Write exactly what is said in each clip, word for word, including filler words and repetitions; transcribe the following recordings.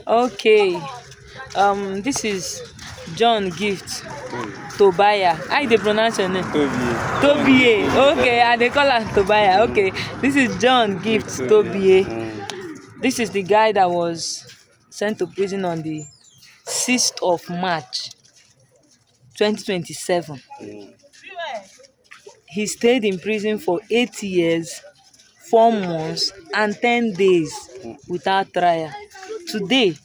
Okay. Um, this is John Gift Tobaya. How you dey pronounce your name? Tobie. Tobie. Okay, I dey call am Tobaya. Okay. This is John Gift Tobie. This is the guy that was sent to prison on the sixth of March, twenty twenty-seven. He stayed in prison for eight years, four months, and ten days without trial. Today,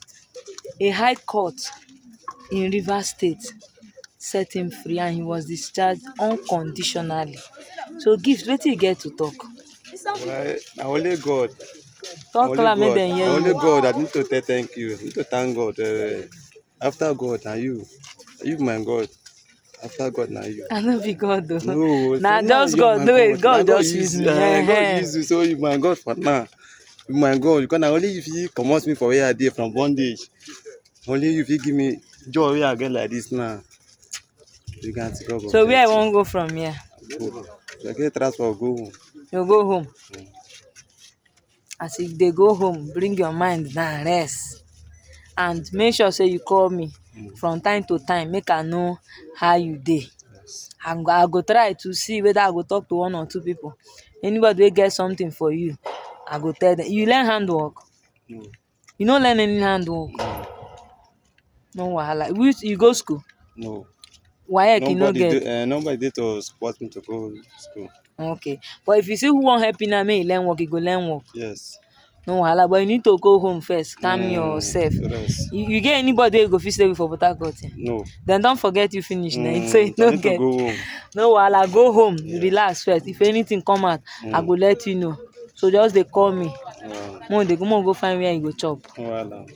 a high court in Rivers State set him free and he was discharged unconditionally. So, Gift, wetin you get to talk? Well, na only God. Talk loud, make dem hear you. Only God. I need to tell thank you. I need to thank God. Uh, after God, na you. You be my God. After God, na you. I no be God o. No, na just God. No, God just use me. God use you, so you my God for now. You my God. You can only if you comot me for where I dey from bondage. Only you fit give me joy wey I get like this now. You can see God. So where I wan go from here? I get transfer go home. You go home. As you dey go home, bring your mind down, rest, and make sure say you call me from time to time, make I know how you dey. I go, I go try to see whether I go talk to one or two people. Anybody wey get something for you, I go tell them. You learn handwork? No. You no learn any handwork? No wahala. Which, you go school? No. Waec you no Nobody get? Dey, uh, nobody dey to support me to go school. Okay. But if you see who wan help you now, make you learn work, you go learn work. Yes. No wahala. But you need to go home first, calm Mm, yourself. Rest. You, you get anybody wey go fit stay with for Port Harcourt? Eh? No. Dem don forget you finish now. Mm, So you I no need to get. go home. No wahala. Go home, relax first. If anything come out, I go let you know. So just dey call me. Wow. Mo dey go, mo go find where you go chop. No wahala.